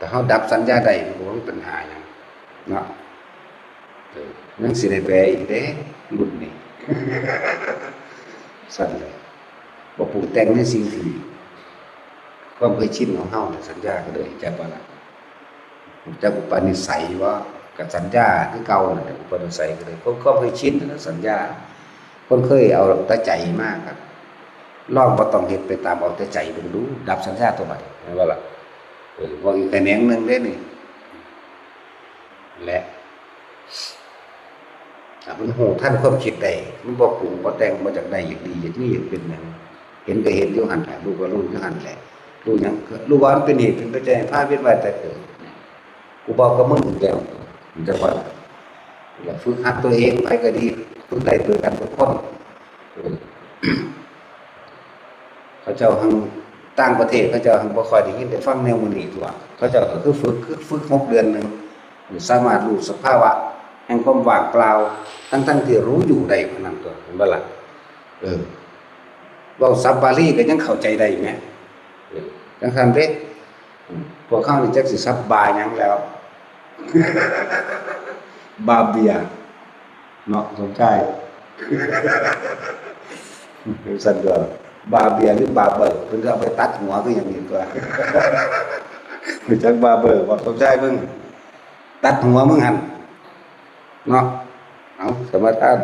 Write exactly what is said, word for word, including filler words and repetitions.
ถ้าเฮาดับสัญญาได้ มันก็บ่มีปัญหาหยังเนาะ เออ ยังสิได้แปลอีกเด้ รุ่นนี้ ซั่นแหละ บ่ปรุงแต่งในสิ่งที่ ความเคยชินของเฮาน่ะ สัญญาก็เลย จักว่าล่ะ จักอุปนิสัยว่า ก็สัญญาคือเก่านั่นแหละ อุปนิสัยก็เลย ความ ความเคยชินนั่นแหละ สัญญา คนเคยเอาแต่ใจมาครับ ลองบ่ต้องเฮ็ดไปตามเอาแต่ใจเบิ่งดู ดับสัญญาตัวบัดนี้ แม่นบ่ล่ะ เออ เว้าอีกแขนงหนึ่งเด้นี่ และ ถ้ามันรู้ทันความคิดได้ มันบ่ปรุงบ่แต่ง บ่อยากได้ อยากดี อยากมี อยากเป็นหยัง เห็นก็เห็นอยู่หั่นแหละ รู้ก็รู้อยู่หั่นแหละ รู้หยัง รู้ว่ามันเป็นเหตุเป็นปัจจัยให้พาเวียนว่ายตายเกิด กูบอกกับมึงอยู่แล้ว จังว่า อย่าฝึกหัดตัวเอง ไปก็ดี ฝึกได้ด้วยกันทุกคน เออ เขาเจ้าหั้ง ต่างประเทศ เขาเจ้าหั้งบ่ค่อยได้ยินได้ฟังแนวมื้อนี้ตัว เขาเจ้าก็คือฝึก คือฝึกหกเดือนหนึ่ง สามารถรู้สภาวะแห่งความว่างเปล่า ทั้งๆที่รู้อยู่ได้เท่านั้นตัว เห็นบ่ล่ะ เออ เว้าศัพท์บาลีก็ยังเข้าใจได้แหม เออ จังซั่นเด้ อืม พวกเฮานี่จักสิศัพท์บาหยังแล้ว บาเบีย เนาะ สมชาย ซั่นตัว บาเบียหรือบาเบิก เพิ่นก็เอาไปตัดหัวคือหยังนี่ตัว รู้จักบาเบิกบ่ สมชายมึง ตัดหัวมึงหั่น เนาะ เอา สมาทาน